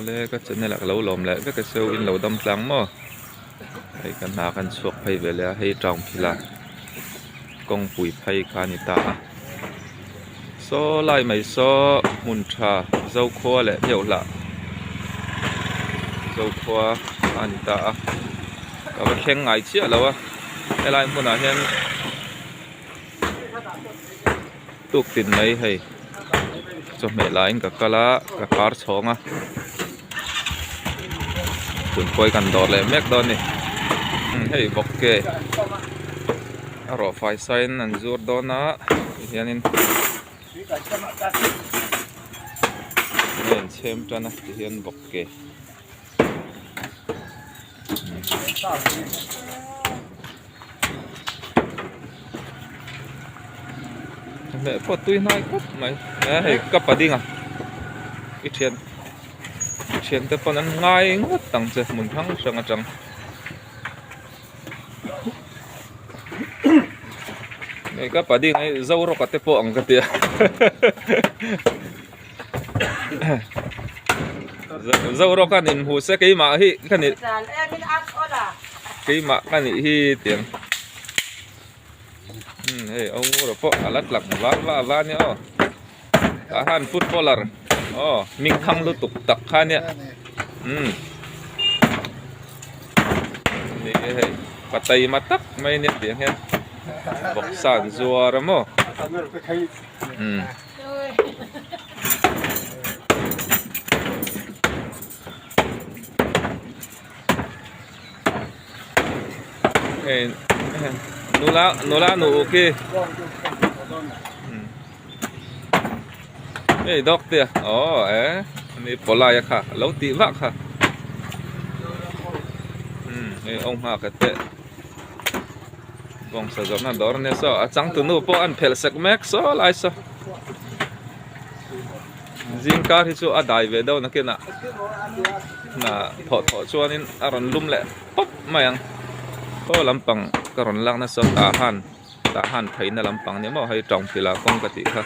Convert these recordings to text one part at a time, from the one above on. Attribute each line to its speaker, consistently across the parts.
Speaker 1: Awle ka channel ah ka lo lawm leh vek a cheu in lo dam tlang maw hei ka hna kan chhuak phei ve leh a hei town thila kawngpui phei kha a ni ta a saw lai mai saw hmun tha zokhua leh heuhlah zokhua a ni ta a ka va thleng ngai chiah lo a helai hmunah hian. Tuk tin mai hei chawhmeh laiin ka kal a ka khar chhawng a tun pawh hi kan dawr leh mek dawn a ni hei bawk ke a rawh fai sain an zur dawn a tihianin an chhem tan a tihian bawk ke. Meh pawh tui hnai khawp mai he hei ka pa ding a i thian i thian te pawn an ngai ngawt ang che hmun hrang hrang atang hei ka pa ding a hi zorawka te pawh ang ka tia Zorawk an inhmu se keimah hi ka ni keimah ka nih hi tiang umm hei au ngura pawh a la tlak va va va nia aw tah khan footballer aw hming thang lutuk tak kha nia umm ni e hei pa taima tak mai nia tiang hian bawksa an zuar a maw umm. Nula nula nu u khi hei dawk te aw e ni pawlai a kha lo tih vak kha hei awng nghak a te. Bawngsa zawrhna dawr ania saw a changtunu pawh an phelh sek mek saw lai saw zing kar hi chu a dai ve deuh nakinah hna thawh thawh chuanin a rawn lum leh pawp mai ang khaw lampang ka rawn lak nasa tah han tah han pheina lampang ni maw hei tawngpila kawng ka tih kha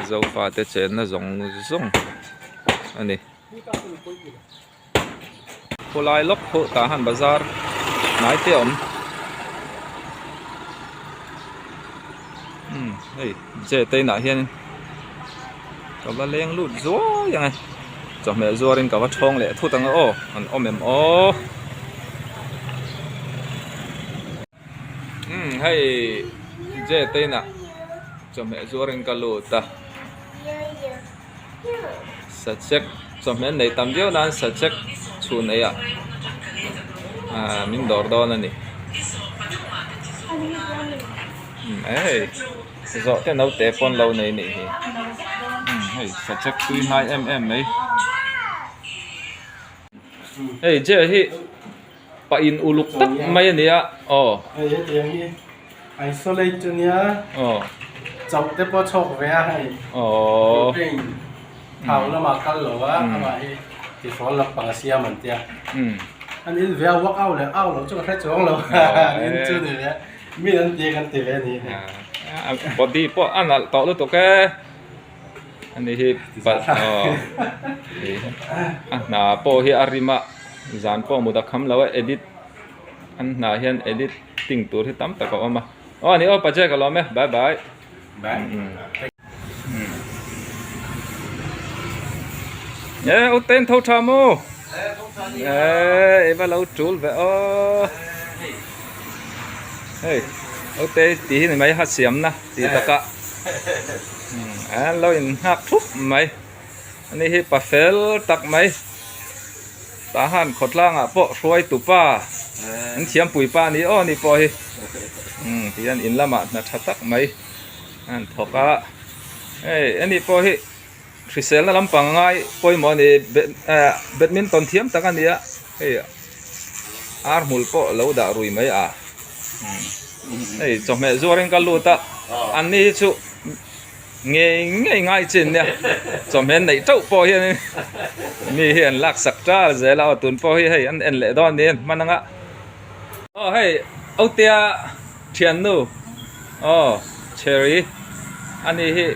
Speaker 1: zofa te chenna zawng zawng a ni. Khawlai lawk pawh tah han bazar hnai te a awm umm hei jet a inah hian ka va leng lut zuai ang e chawhmeh zuarin ka va thawng leh thut ang e aw an awm em aw umm hei jet a inah chawhmeh zuarin ka lut a. Sachek chawhmeh an nei tam viau nan sachek chhun ei ah ahh min dawr dawn a ni umm hei zawh te naute pawn lo nei anih hi umm hei sachek tui hnai em em mai hei je hi pa in uluk tak mai a ni a aw.
Speaker 2: Hei hetiang hi isolate a nia
Speaker 1: aw
Speaker 2: chauh te pawh a chhawk ve a hei
Speaker 1: aw
Speaker 2: protein thau lamah kal lo a amah hi tihrawl lampang a siam an tia an in ve a work out leh out loh chu ka hre chuang lo an in chu ni ve mi an ti kan ti ve a ni
Speaker 1: hei body pawh a nalh tawh lutuk e ani hi aw a hna pawh hi a rim a. Zan pawh mut a kham lo a edit an hnah hian editing tur hi tam tak a awm a aw ani aw paje ka lawm e bye bye e u ten tho tha mu e i va lo tul ve aw hei u te tih hi ni mai ha siam na tih takah an lo in nghak thup mai. Ani hi pa fel tak mai tah han khawtlangah pawh hruai tu pa an thiampui pa ni aw ni pawh hi umm tihian in lamah hna tha tak mai a han thawk a hei ani pawh hi hriselna lampang ngai pawimawh a ni badminton thiam tak a ni a hei ar hmul pawh lo dah rui mai a hei chawhmeh zuarin ka lut a an ni hi chu. Ngei ngei ngai chin nia chawhmeh neih teuh pawh hian mi hi an lak sak ṭal zel a aw tun pawh hi hei an en leh dawn niin hman anga aw hei Autea thiannu aw Cherry ani hi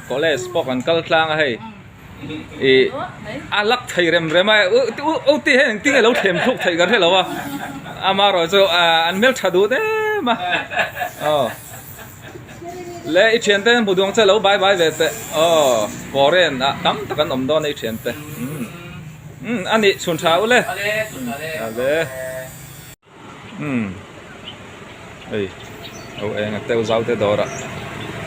Speaker 1: college pawh kan kal tlang a hei. I a lak thei rem rem a u ti hian engtin nge lo thlem thluk theih kan hre lo a amaherawh chu an hmel tha duh em a aw le i thiante hmu duang che lo bai bai ve teh aw foreign ah tam tak an awm dawn a i thiante umm a nih chhun tha u le ale Umm hei au eng a teu zau te dawr ah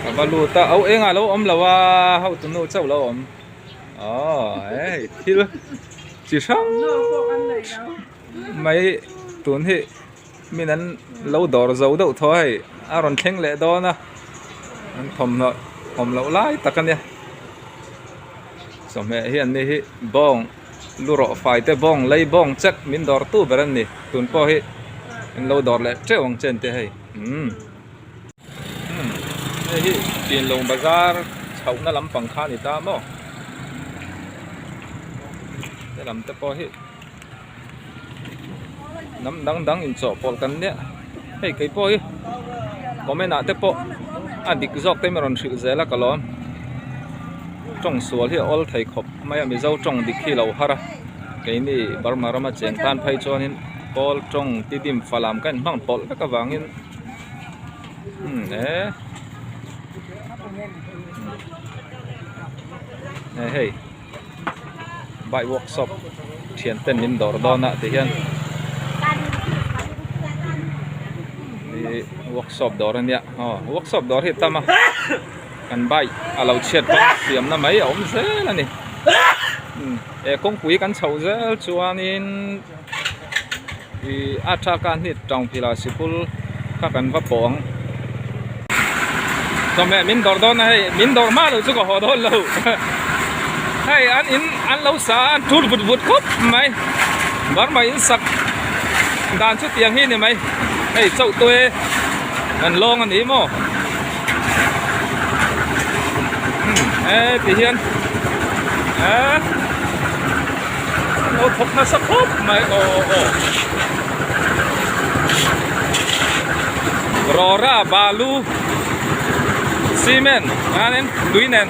Speaker 1: ka va lut a au eng ah lo awm lo a ho tu nu chauh lo awm aw hei thil chi hrang mai tun hi min an lo dawr zo deuh thaw a hei a rawn thleng leh dawn a an thawmhnaw awm loh lai tak a nia chawhmeh hi an ni hi bawng. Lu rawh fai te bawng lei bawng chek min dawr tu ber an ni tun pawh hi an lo dawr leh teuh ang chen te hei umm umm hei hi Chinlung bazar chhohna lampang kha a ni ta maw he lam te pawh hi hnam dang dang inchawhpawlh kan nia hei kei pawh hi comment ah te pawh a dik zawk te min rawn hrilh zel a ka lawm tawng sual hi a awl thei khawp mai a mizo tawng dik hi lo har a keini Burma rama cheng tan phei chuanin kawl tawng tidim falam ka inhmang tawlh vek avangin umm e hei. Bike workshop thian ten min dawr dawn a ti hian ih workshop dawr a nia aw workshop dawr hi a tam a kan bike a lo chhiat pawn siam na mai a awm zel a ni he kawngpui kan chhoh zel chuanin ih a tha ka hni tangphila sikul kha kan va pawh ang chawhmeh min dawrh dawn a hei min dawrh hma loh chu ka haw dawn lo hei an in an lo sa a an thut vut vut khawp mai Burma in sak dan chu tiang hi ni mai hei chauh te an lawng a ni maw e ti hian e. An lo thawk nasa khawp mai aw aw. Rawra balu cement chuanin tui nen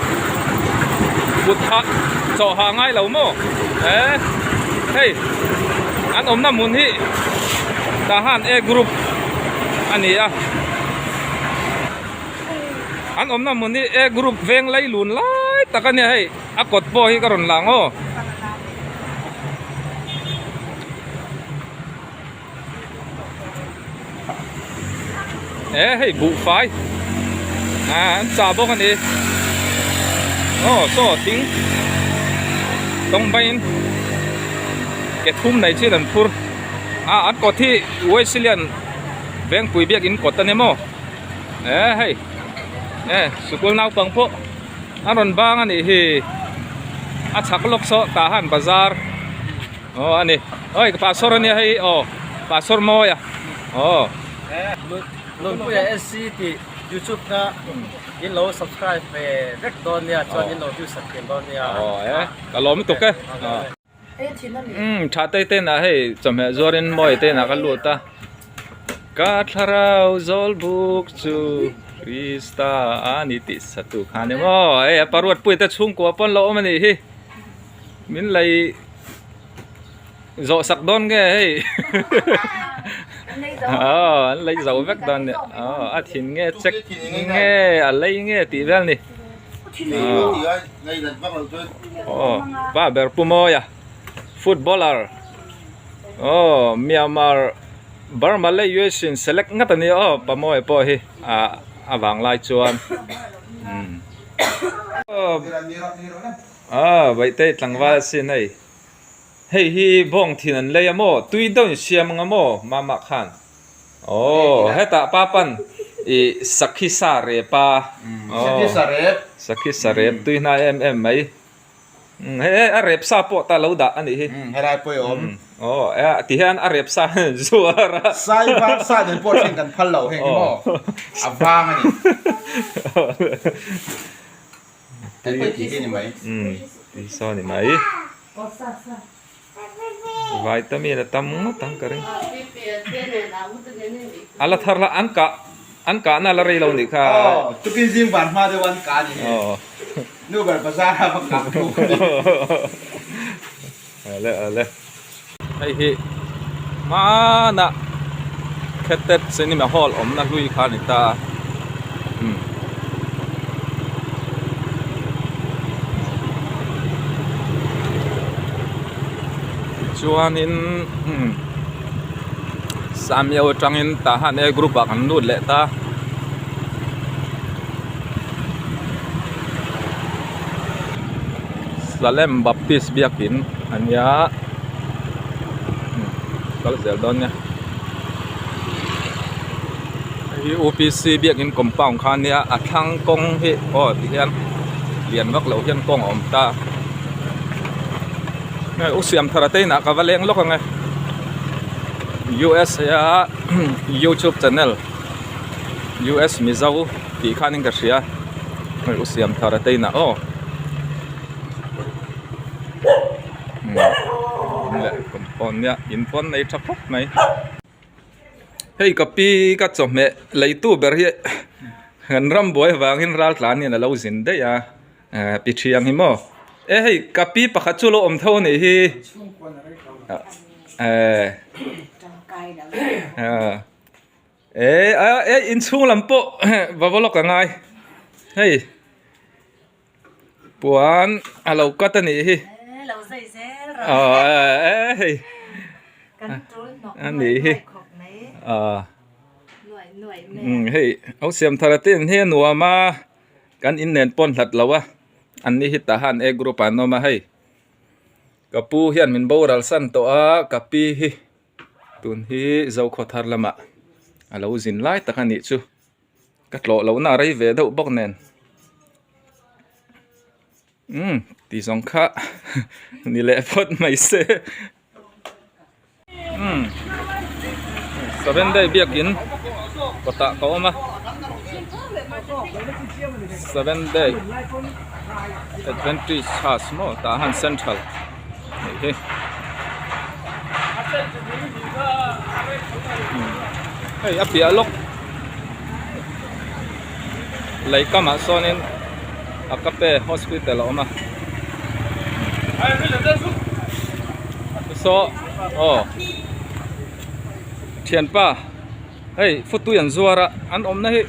Speaker 1: kut hah chawh hah ngai lo maw e hei an awmna hmun hi Tahan A group a ni a an awmna hmun hi A group veng leilun lai tak a nia hei. A kawt pawh hi ka rawn lang aw. E hei buhfai a an chah bawk a ni aw saw thing tawng baiin ke thum nei chin an phur a an kawt hi Wesleyan Vengpui biakin kawt a ni maw e hei e sikul naupang pawh. A rawn bang a nih hi a chhak lawk saw tah han bazar aw a ni oi ka pastor a nia hei aw pastor mawi a aw.
Speaker 2: Nunpuia SC tih youtube kha in lo subscribe ve vek dawn nia chuan in lo view sak thiam dawn nia.
Speaker 1: Aw e ka lawm lutuk e. Umm tha te ten ah hei chawhmeh zuar in mawi te ah ka lut a ka thlarau zawl buk chu Krista a ni tih sa tu kha ni maw hei a paruat pui te chhungkua pawn lo awm a nih hi min lei zawh sak dawn nge hei aw an lei zo vek dawn nia aw a thin nge check nge a lei nge tih vel a ni. Aw pa ber pu Mawia footballer aw Myanmar Burma leh US in select ngat a ni aw pa Mawia pawh hi ah a vang lai chuan umm aw Bawihtei tlangval asin hei hei hi bawng thin an lei a maw tui deuh in siam ang a maw mama khan. Aw hetah pa pan ih sakhi sa rep a
Speaker 3: Sakhi sa rep.
Speaker 1: Sakhi sa rep tui hnai em em mai. Hei hei a rep sa pawh ta lo dah a nih hi.
Speaker 3: Helai pawh i awm.
Speaker 1: Aw e ti hian a rep sa zuar a.
Speaker 3: Sai var sa nen pawh thleng kan phal lo heng hi maw a vang a ni. Hei pawh i tih hi ni mai.
Speaker 1: Tih saw ni mai. Vitamin a tam ngawt ang ka ring. A la thar la an kah an kahna la rei lo nih kha.
Speaker 3: Aw tukin zing van hma deuh an kah a ni hi.
Speaker 1: Aw.
Speaker 3: Nu ber bazar a va kang thu ka ni.
Speaker 1: Ale ale. Hei hi hmanah Khetet Cinema Hall awmna hlui kha a ni ta a. Umm. Tichuanin umm Samio atangin tah han A group ah kan lut leh ta. Salem Baptist biakin a nia kal zel dawn nia hei hi U_P_C biakin compound kha a nia a thlang kawng hi aw ti hian lian vak loh hian kawng a awm ta hei u siam thar te inah ka va leng lawk ang e U_S a youtube channel U_S mizo tih khanin ka hria hei u siam thar te inah aw umm leh compound nia in pawn nei tha khawp mai hei ka pi ka chawhmeh leitu ber hi kan ram buai avangin ral tlan hian alo zin daih a eh pi thiang hi maw e hei ka pi pakhat chu alo awm tho a nih hi eh eh a eh inchhung lam pawh va va lawk a ngai hei. Puan a lo cut a nih hi. A nih hi. Hei ho siam thar a tin hi a nuam a kan in nen pawn hlat lo a an ni hi tah han A group ah an awm a hei ka pu hian min boral san tawh a ka pi hi tun hi Zokhawthar thar lamah a lo zin lai tak a nih chu. Ka tlawh lohna a rei ve deuh bawk nen umm ti zawng kha ni leh phawt mai se umm seven day biakin kawtah ka awm a seven day adventist church maw tah han central nih hi hei a piah lawk lei kamah sawnin Agape hospital a awm a saw aw thianpa hei futui an zuar a an awmna hi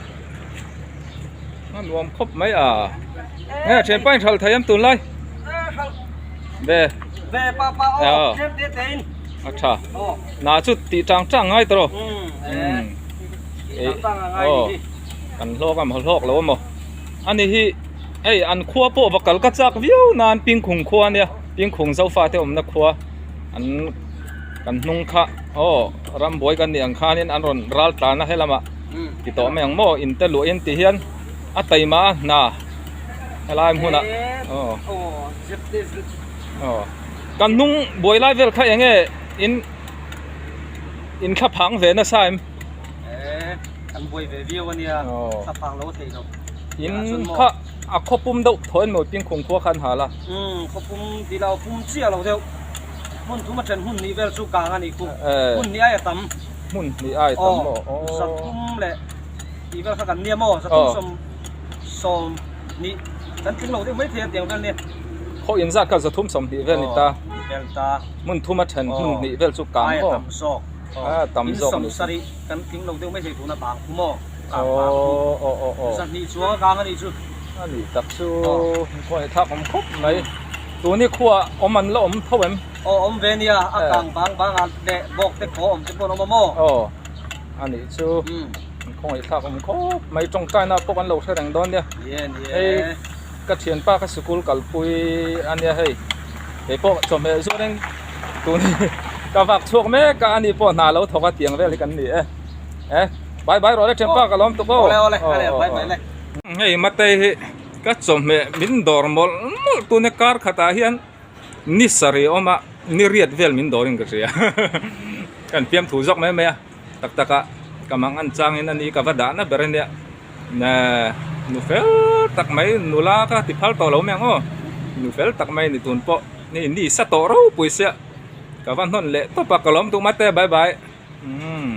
Speaker 1: a nuam khawp mai a nge thianpa in hralh thei em tunlai ve
Speaker 2: ve pa pa aw tlem te te in
Speaker 1: a tha na chu tih tang tang ngai tawh
Speaker 2: umm
Speaker 1: aw kan hlawk a maw hlawk lo a maw ani hi hei an khua pawh va kal ka chak viau nan pingkhung khua ania pingkhung zofa te awmna khua an kan hnung kha aw rambuai kan nih ang khanin an rawn ral tlan a helamah ti tawh mai ang maw in te luah in ti hian a taima a hna helai hmunah aw aw kan hnung buai lai vel kha eng nge in in thla phang ve nasa em in kha a khawpum deuh thaw in maw pingkhung khua kha an hal a.
Speaker 2: Hmun thum a then hmun hnih vel chu kang a nih khu. Hmun hnih ai a tam.
Speaker 1: Hmun hnih ai tam maw?
Speaker 2: Aw. Zathum leh tih vel kha kan nia maw? Zathum sawm sawm hnih kan tling lo deuh mai thei a tiang vel nia.
Speaker 1: Khaw inzat kha zathum 20 vel ni ta.
Speaker 2: Vel ta.
Speaker 1: Hmun thum a then hmun hnih vel chu kang
Speaker 2: maw? Ai a tam zawk.
Speaker 1: A tam zawk.
Speaker 2: In sawm sarih kan tling lo deuh mai thei tuna bang khu maw? Kang bang khu.
Speaker 1: Aw aw aw.
Speaker 2: Zahnih chuang a kang a nih chu.
Speaker 1: A nih tak chu khawngaih thlak awm khawp mai. Tuni khuaah awm an la awm tho em?
Speaker 2: Aw awm ve nia, a kang bang bang ah leh bawk te khaw awm te pawh an awm a maw?
Speaker 1: Aw a nih chu an khawngaih thlak awm khawp mai tawngtaina pawh kan lo hre reng dawn nia. Hei ka thianpa ka sikul kalpui a nia hei kei pawh chawhmeh zuarin tuni ka vak chhuak mek a ani pawh hna lo thawk a tiang vel hi kan ni e. E bye bye rawh le thianpa ka lawm tuk aw.
Speaker 2: Awle awle bye bye le.
Speaker 1: Hei Matei hi ka chawhmeh min dawr mawlh mawlh tuna kar khatah hian ni sarih a awm a ni riat vel min dawrin ka hria kan fiam thu zawk mai mai a tak tak ah ka mang an changin ani ka va dahna ber ania nu fel tak mai nula ka ti phal tawh lo mai ang aw nu fel tak mai ni tun pawh ni ni sa tawh ropui sia ka va hnawn leh tawp a ka lawm duh mate bye bye umm.